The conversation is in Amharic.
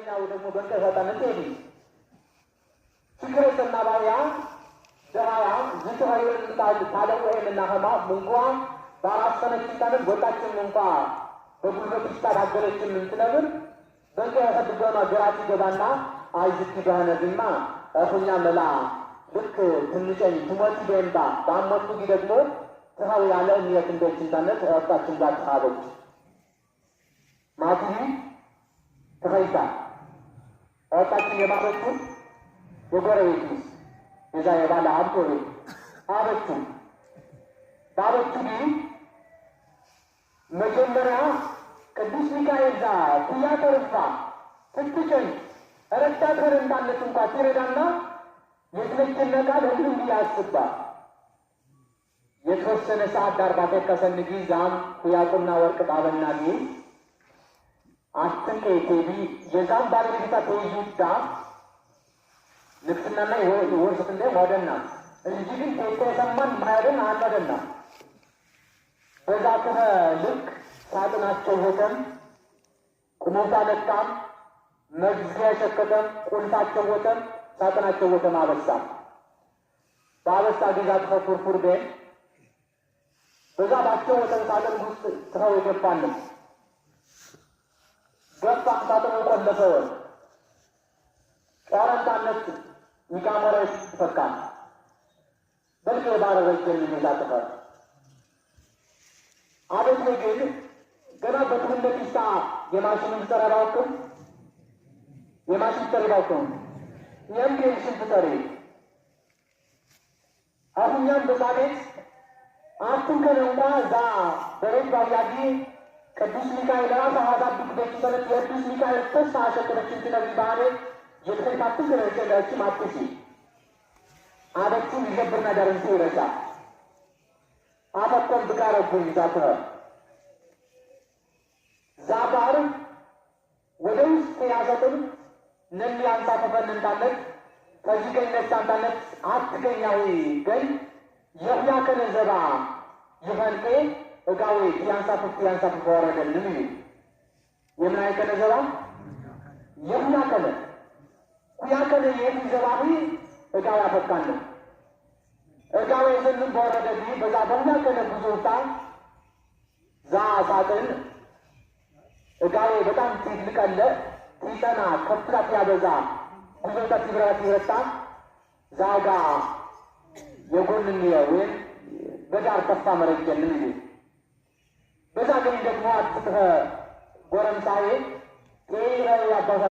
ሁለተኛው ደግሞ በንቀሳጣነት ሄዲ ችግር የሰናባያ ደሃያ ዝተኸየን ታለወይም እና ኸማ ምንኳ ባራሰነች ታነት ወጣችን እንኳ በጉልበት ይስታዳገረችን እንትነብር በንቀ ያሰድገና ገራቲ ገባና አይዝቲ ባነድማ አሁኛ መላ ልክ ትንጨኝ ትሞት ደንባ ባሞቱ ደግሞ ተሃው ያለ እንየት እንደችን ታነት ወጣችን ጋር ተሃበች ማቱሪ ተኸይታ ወጣችን የማረቹ የጎረቤት የዛ የባለ ሀብቶ ቤት አበቹ ባበቹ መጀመሪያ ቅዱስ ሚካኤል ዛ ኩያተርፋ ትትጨኝ ረዳተር እንዳለት እንኳ ሲረዳና የትለችን ቃል ህልም ያስባ የተወሰነ ሰዓት ዳር ባተከሰን ጊዛም ኩያቁና ወርቅ ባበና ጊ አትንቀ ቴቢ የዛም ባለቤታ ተይዙዳ ንግስናና ይወርሱት እንደ ወደና እንጂ ግን ተሰማን ማያደን አንወደና በዛ ከ ልክ ሳጥናቸው ሆተም ቁሞታ ለካም መግዚያ ሸከተም ቁልፋቸው ሆተም ሳጥናቸው ሆተም አበሳ ባበሳ ግዛት ተፈርፉር በ በዛ ባቸው ሆተም ሳጥን ውስጥ ተው የገባን ገባ ሳጥን ቆለፈው ጦርነት ይካመረስ ፈካ በልከ ባረረች የሚዛተፈ አቤት ግን ገና በትምህርት ይሳ የማሽን ተረባውኩም የማሽን ተረባውኩም የምንሽን ተሪ አሁኛም በዛቤት አቱን ከነንኳ ዛ በሬት ባያጂ ቅዱስ ሚካኤል ራስ አሃዳብ ድግደች ሰለት የቅዱስ ሚካኤል ተሳ አሸከረችን ትነግሪ ባለ የተካቱ ገረጀላች ማጥሲ አበቹ ይዘብርና ዳርንቱ ይረሳ አፈቆም ብቃረቡኝ ዛተ ዛባር ወደ ውስጥ ያዘጥን ነን ያንሳ ተፈንንታለት ከዚህ ገኝ ነሳንታለት አትገኛዊ ገኝ የሁያ ከነዘባ ይፈንቄ እጋዊ ያንሳፍፍ ያንሳፍፍ ወረደልን እዩ የምን ከነዘባ የሁያ ከነ ሁያ ከነ የዚህ እጋዊ አፈካለን እጋዊ ዘንድ በወረደ በዛ በሁያ ከነ ብዙታ ዛ ሳጥን እጋዊ በጣም ትልቀለ ትጠና ከፍታት ያበዛ ጉዞታ ትብራት ይረታ ዛጋ የጎንን ወይም በዳር ተፋ መረጀልን እዩ በዛ ግን ደግሞ አትተ ጎረምሳዬ ጤራ ያባሳ